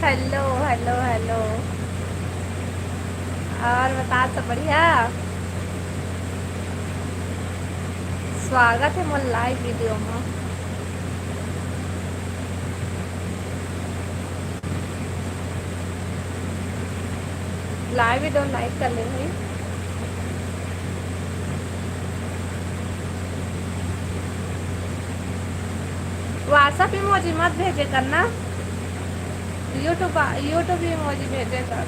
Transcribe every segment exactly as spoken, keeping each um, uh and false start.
Hello, hello, hello. और बता, सब बढ़िया? स्वागत है मोर लाइव वीडियो में। लाइव वीडियो लाइक कर ले भाई। WhatsApp इमोजी मत भेजे करना। YouTube, YouTube इमोजी भेजे कर।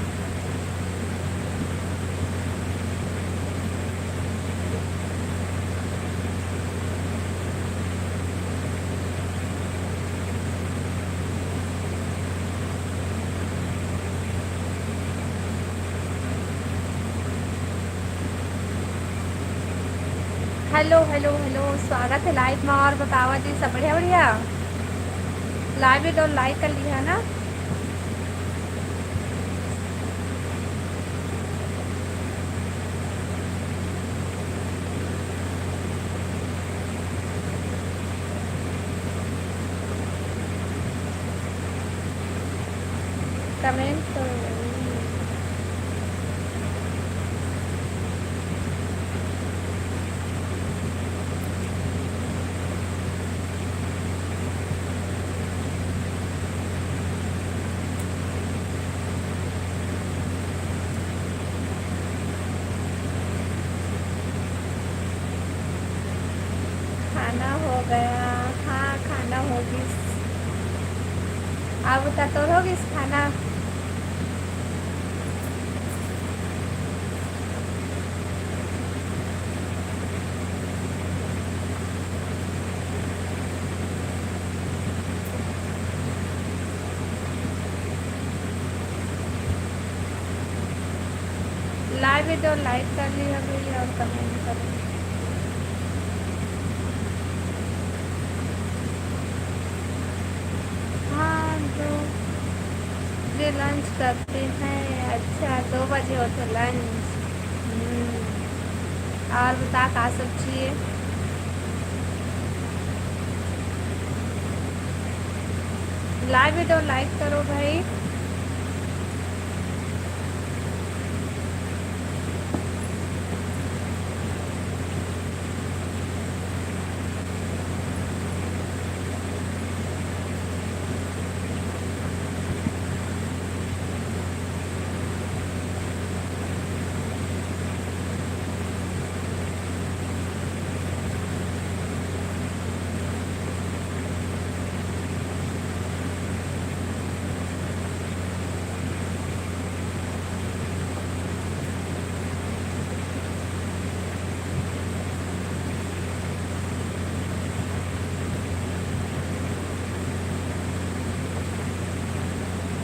हेलो, हेलो, हेलो, स्वागत है लाइव में। और बतावा जी, सब बढ़िया, बढ़िया? लाइव वीडियो लाइक कर लिहा ना। कमेंट तो खाना हो गया। हाँ, खाना हो गिस। अब बता, तोर हो गिस खाना? लाइव वीडियो लाइक कर लिहा भाई और कमेंट करो। हाँ, दो बजे लंच करते हैं। अच्छा, दो बजे होथे लंच। हम्म। और बता, का सब चाहिए? लाइव वीडियो लाइक करो भाई।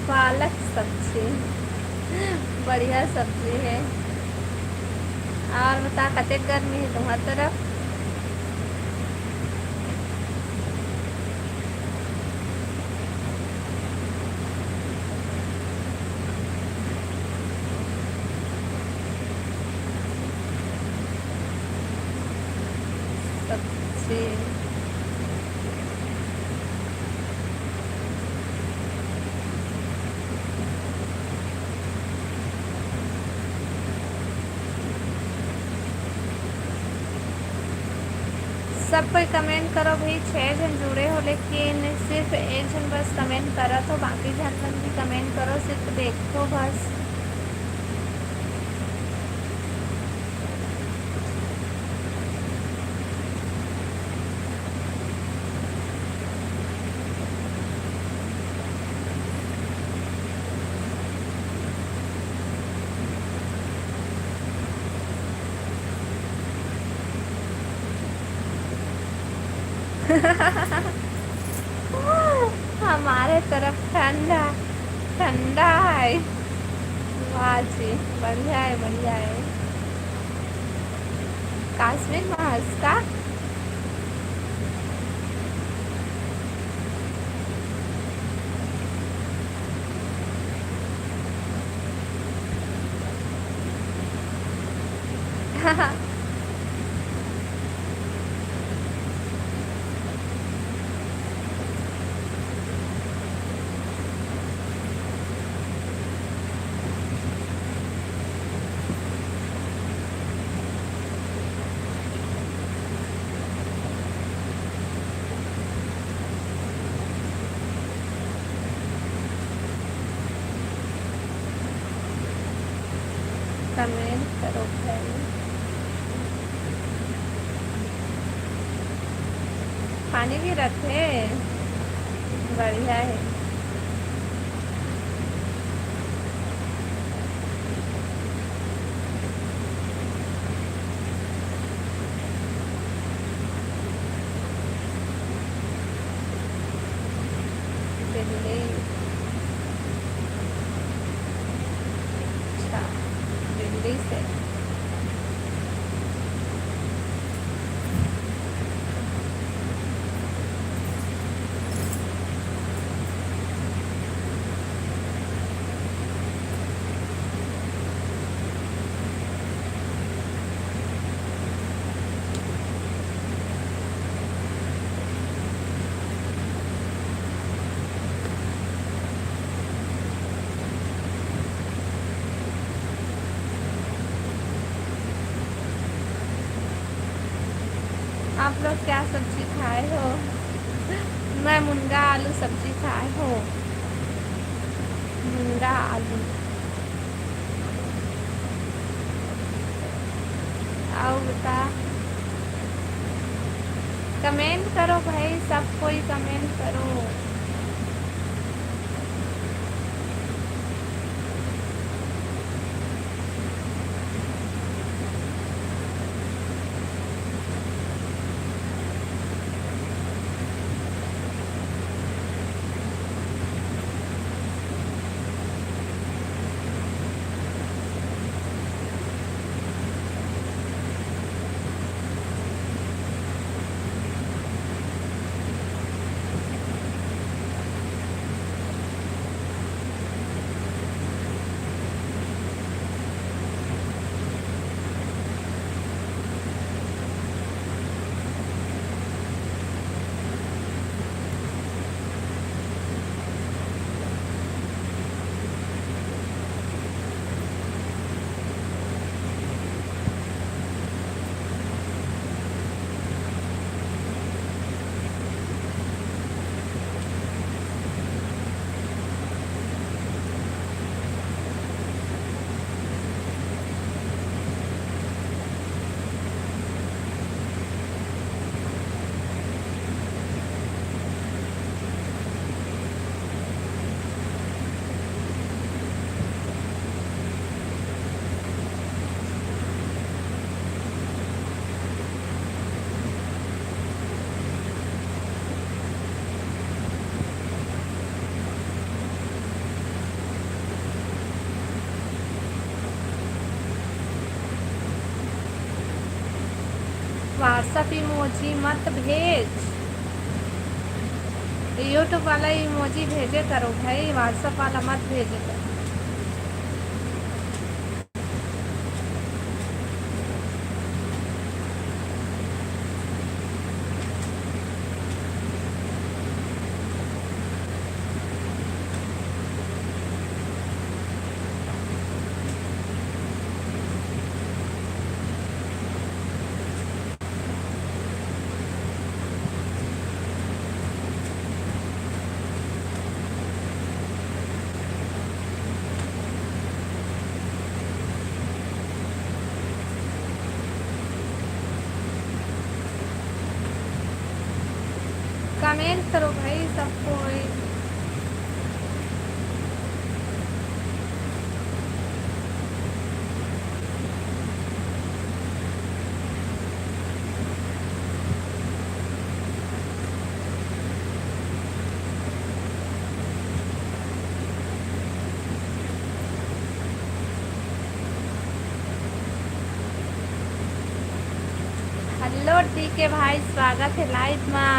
पालक सब्जी, बढ़िया सब्जी है। और बता, कतेक गर्मी है तुम्हार तरफ? सब्जी। सब कोई कमेंट करो भाई, छह झन जुड़े हो, लेकिन सिर्फ एक झन बस कमेंट करत हो, बाकी झन मन भी कमेंट करो, सिर्फ देखो बस। हमारे तरफ ठंडा, ठंडा है। वाह जी, बढ़िया है, बढ़िया है। काश्मीर में हंस का? कमेंट करो भाई। पानी गिरत हे, बढ़िया हे। दिल्ली। अच्छा, दिल्ली से। आप लोग क्या सब्जी खाए हो? मैं मुनगा आलू सब्जी खाए हो। मुनगा आलू। अउ बता, कमेंट करो भाई, सब कोई कमेंट करो। WhatsApp emoji मत भेज, YouTube वाला emoji भेजे करो भाई, WhatsApp वाला मत भेजे करो। कमेंट करो भाई सब कोई। हेलो टीके भाई, स्वागत हे लाइव मा।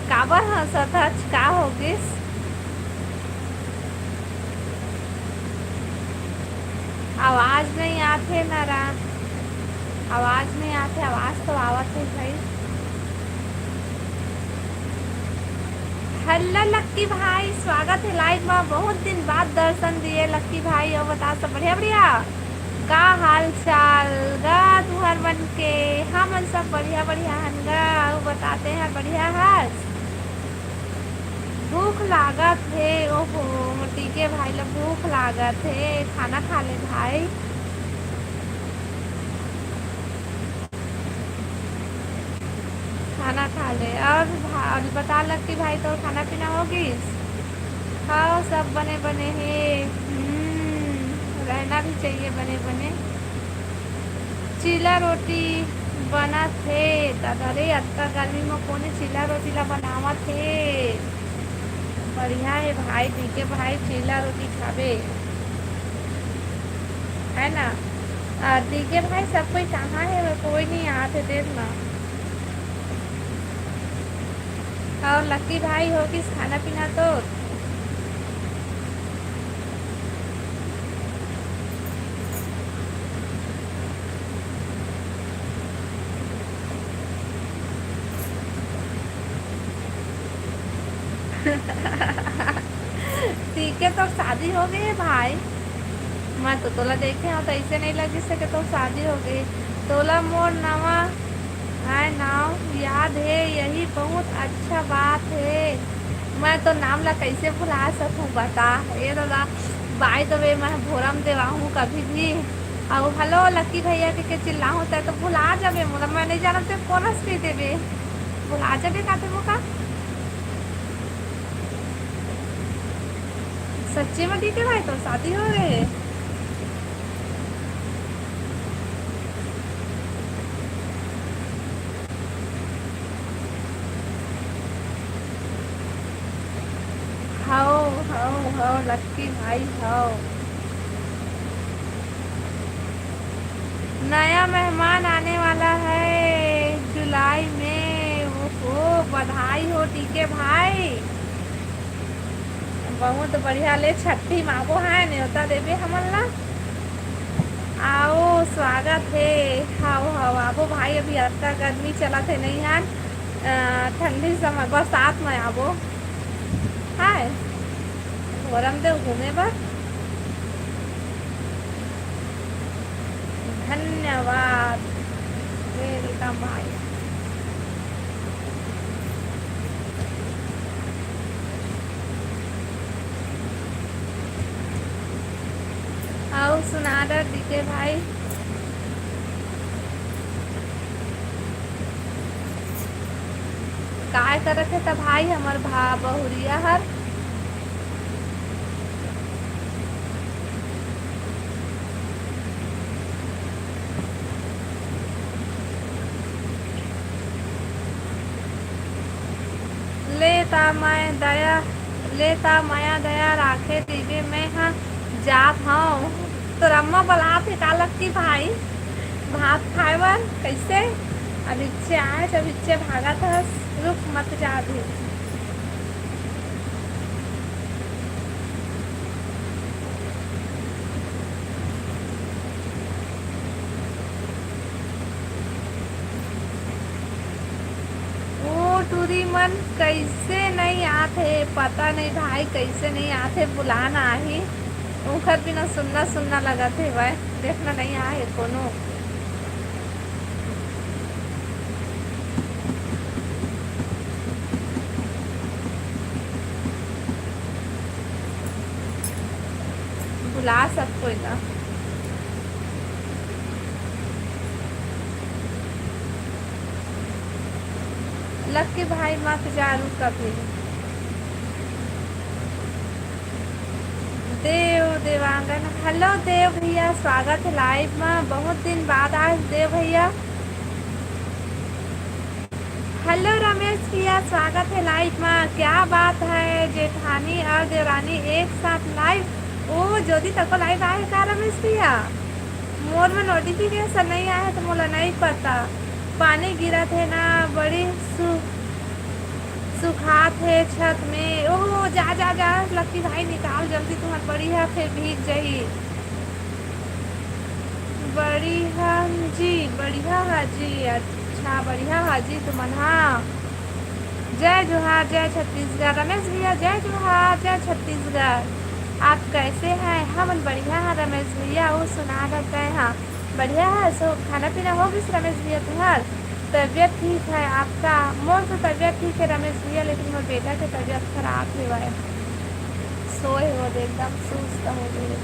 काबर हंसत हच, का हो गिस? आवाज नहीं आथे ना रा, आवाज नहीं आथे, आवाज तो आवत हे भाई। हेलो लक्की भाई, स्वागत हे लाइव मा। बहुत दिन बाद दर्शन दिए लक्की भाई। अउ बता, सब बढ़िया बढ़िया? का हाल चाल गा तुहर मन के? हमन सब बढ़िया बढ़िया हन गा। अउ बता, तेंहर बढ़िया हस? भूख लागत हे। ओहो, मोर टीके भाई ला भूख लागत हे, खाना खा ले भाई। खाना खा ले। और भा-, और बता लक्की भाई, तोर खाना पीना हो गिस? हाँ, सब बने बने हे। हम्म, रहना भी चाहिए बने बने। चीला रोटी बनत हे दादा रे, अतका गर्मी म कोने चीला रोटी ला बनावत हे? बढ़िया हे भाई, डीके भाई चीला रोटी खाबे, है ना? और डीके भाई सब कोई कहाँ हे? कोई नहीं आते, देख ना। और लक्की भाई, हो गिस खाना पीना तो? ठीक है, तो शादी हो गई है भाई। मैं तो तोला देखे हूँ तो ऐसे नहीं लगिस हे कि तोर शादी हो गई। तोला मोर नवा आय नाव याद हे, यही बहुत अच्छा बात हे। मैं तो नाम ला कैसे भुला सकूँ, बता। ये दादा, by the way, मैं भोरम देवा हूँ कभी भी। अउ hello लक्की भैया के, के चिल्लाहूँ, तै तो भुला जाबे मोला। मैं नहीं जानत, तै कोन हंस के देबे, भुला जाबे काते मोका। सच्ची में डीके भाई, तोर शादी हो गए हे? हव, हव, हव, लक्की भाई, हव। नया मेहमान आने वाला है जुलाई में। ओहो, बधाई हो डीके भाई। बहुत बढ़िया, ले छट्ठी माबो है, न्योता देबे हमन ला। आओ, स्वागत हे। हाव, हाव, आबो भाई, अभी अतका गर्मी चलत हे, नहीं यार, अ, ठंडी समय, बरसात में आबो। हाय, भोरमदेव घूमे बर। धन्यवाद। Welcome भाई। अउ सुना डीके भाई, काय करत हे त भाई हमर भा बहुरिया हर? ले ता मैं दया, ले ता मया दया राखे दिबे, मैं ह जात हंव। तोर अम्मा बलात हे का लक्की भाई, भात खाए बर? कैसे? अभिच्चे आए, अभिच्चे भागत हस, रुक मत जा अभी। ओ टूरी मन कैसे नहीं आत हे, पता नहीं भाई कैसे नहीं आत हे, बुलाना आही। ओखर बिना सुन्ना सुन्ना लगत हे भाई, देखना नहीं आहे कोनो। बुला सब कोई ला। लक्की भाई मत जा रुक अभी। देव देवांगन, hello देव भैया, स्वागत हे live में। बहुत दिन बाद आज देव भैया। Hello रमेश भैया, स्वागत हे live में। क्या बात है, जेठानी और देवरानी एक साथ live। ओ, ज्योति तको live आए का रमेश भैया? मोर में notification नहीं आए हे तो मोला नहीं पता। पानी गिरत हे ना, बड़ी सु-, सुखात हे छत में। ओहो, जा, जा, जा, लक्की भाई निकाल जल्दी, तुम्हार बढ़िया फिर भीग जाही। बढ़िया जी, बढ़िया हा जी, अच्छा, बढ़िया हा जी तुमन हा। जय जोहार, जय छत्तीसगढ़। रमेश भैया, जय जोहार, जय छत्तीसगढ़। आप कैसे हैं? हमन बढ़िया हा रमेश भैया, अउ सुना डरते हैं। बढ़िया है, सो खाना पीना हो गिस रमेश भैया तुहार? तबीयत ठीक है आपका? मोर तो तबीयत ठीक है रमेश भैया, लेकिन मोर बेटा के तबीयत खराब हेवय, सोए हे वो एकदम सुस्त हो गए।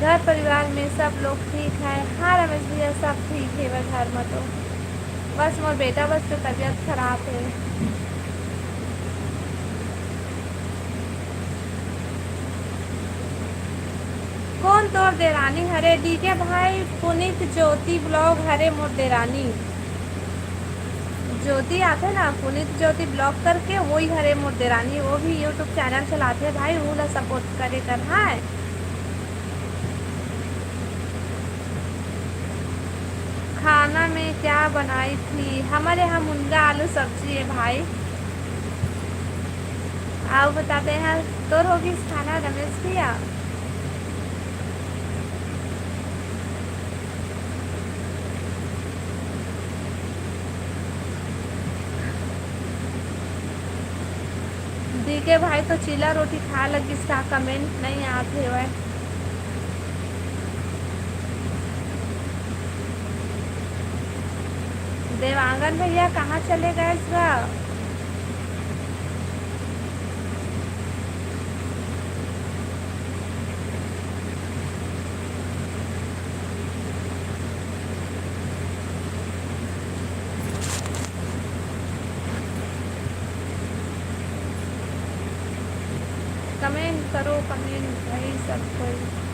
घर परिवार में सब लोग ठीक है? हाँ रमेश भैया, सब ठीक हेवय घर में तो। बस मोर बेटा बस के तबीयत खराब हे। कोन तोर देरानी हरे? डीके भाई, पुनीत ज्योति ब्लॉग हरे मोर देरानी। ज्योति आथे ना, पुनीत ज्योति ब्लॉग करके, वही हरे मोर देरानी। वो भी YouTube चैनल चलाथे भाई, वो ला सपोर्ट करे कर, हाँ। खाना में क्या बनाई थी? हमर यहाँ मुनगा आलू सब्जी हे भाई। अउ बता दे हा, तोर होगिस खाना रमेश भैया? डीके भाई तो चीला रोटी खाए लगिस का, कमेंट नइ आत हेवय। देवांगन भैया कहाँ चले गए गा? कमेंट करो, कमेंट भाई सब कोई।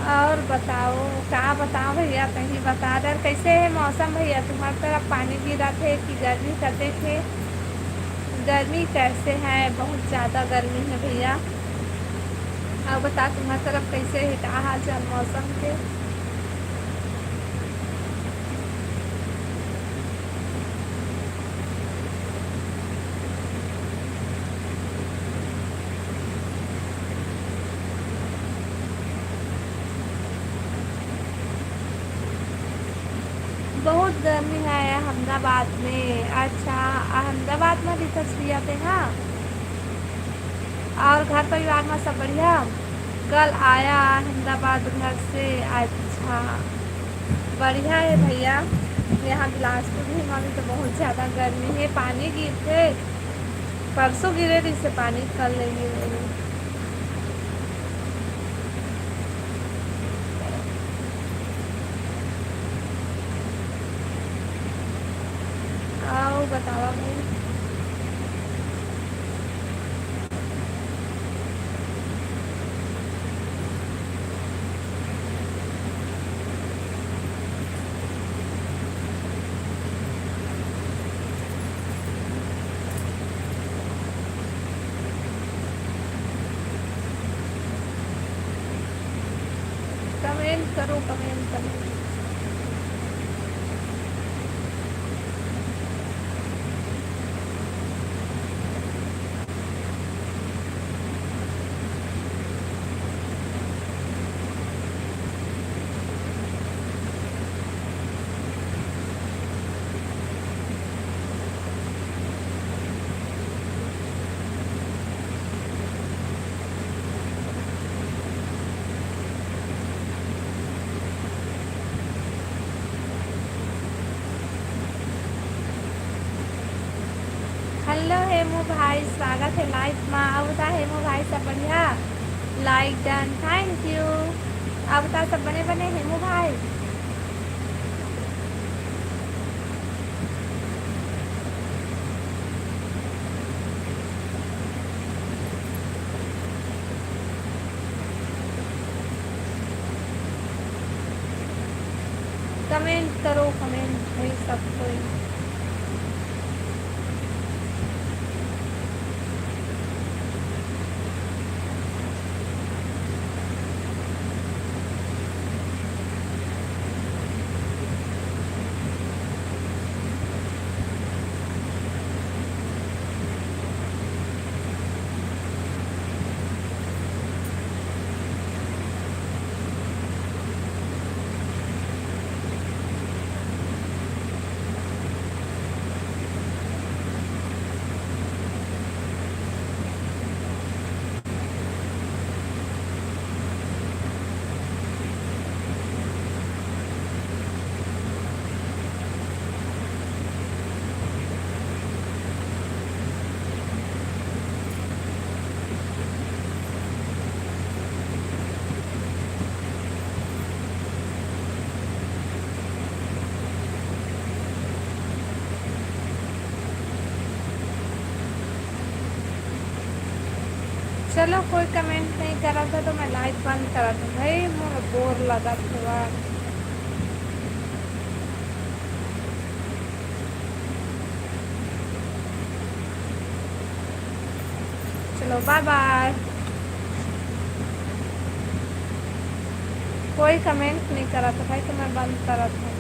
और बताओ, का बताओ भैया, तहीं बता दे। कैसे हे मौसम भैया तुम्हार तरफ? पानी गिरत हे कि गर्मी कतेक हे? गर्मी कैसे है? बहुत ज़्यादा गर्मी है भैया। और बता, तुम्हार तरफ कैसे है, का हाल चाल मौसम के? बहुत गर्मी है अहमदाबाद में। अच्छा, अहमदाबाद में दिखत रिया ते, हाँ। और घर परिवार में सब बढ़िया? कल आया अहमदाबाद घर से। अच्छा, बढ़िया है भैया। यहाँ बिलासपुर भी में भी तो बहुत ज़्यादा गर्मी है, पानी गिरथे। परसों गिरे रहिसे पानी, कल नइ गिरे रहिसे। अउ बतावा भाई। कमेंट करो, कमेंट करो। हेलो हेमू भाई, स्वागत है लाइव मा। अउ बता हेमू भाई, सब बढ़िया? Like done, thank you। अउ बता, सब बने बने हेमू भाई? कमेंट करो, कमेंट भाई सब कोई। चलो, कोई कमेंट नहीं करत हे तो मैं लाइव बंद करत हूँ भाई, मोर बोर लगत हवय। चलो, बाय बाय। कोई कमेंट नहीं करत हे भाई, तो मैं बंद करत हूँ।